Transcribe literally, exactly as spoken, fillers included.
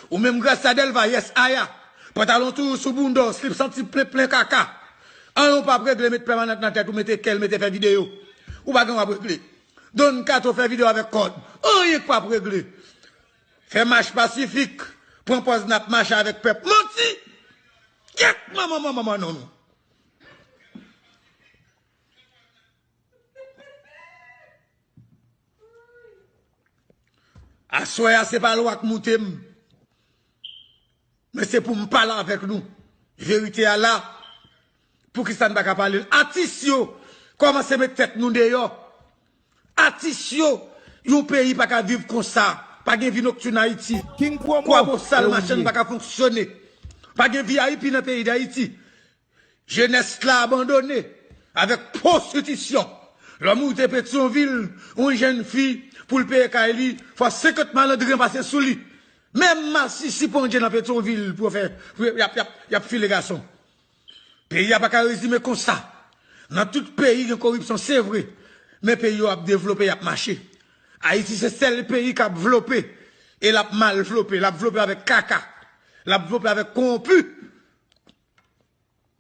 Ou menm Gracia Delva, yes, Aya. Pantalon toujou sou bounda w, slip santi plen, plen kaka. Anyen w p ap regle, met pèmanant nan tèt ou, mete kèl, mete fè videyo. Ou pa gen w ap regle. Don Kato fè videyo avèk kòd. Anyen k p ap regle. Fè mach pasifik. Pran pòz n ap mache avèk pèp. Manti! Kyèt manman manman manman non nou. Aswè a se pa lwa k moute m. Men se pou m pale avèk nou. Verite a la. Poukisa n pa ka pale l? Atis yo, kòmanse met tèt nou deyò. Atis yo, yon peyi pa ka viv konsa. Pa gen vi noktin Ayiti. Kwabosal machann pa ka fonksyone. Pa gen V I P nan peyi Dayiti. Jenès la abandone avèk pwostitisyon. Lè w moute Petyonvil, yon jèn fi, pou l peye kay li, fò senkant malandren pase sou li. Menm masisi pandye nan Petyonvil pou yo fè, pou y ap, y ap, y ap file gason. Peyi a pa ka rezime konsa. Nan tout peyi gen koripsyon, se vre. Men peyi yo ap devlope, y ap mache. Ayiti se sèl peyi k ap vlope. E l ap mal vlope. L ap vlope avèk kaka. L ap vlope avèk kowonpi.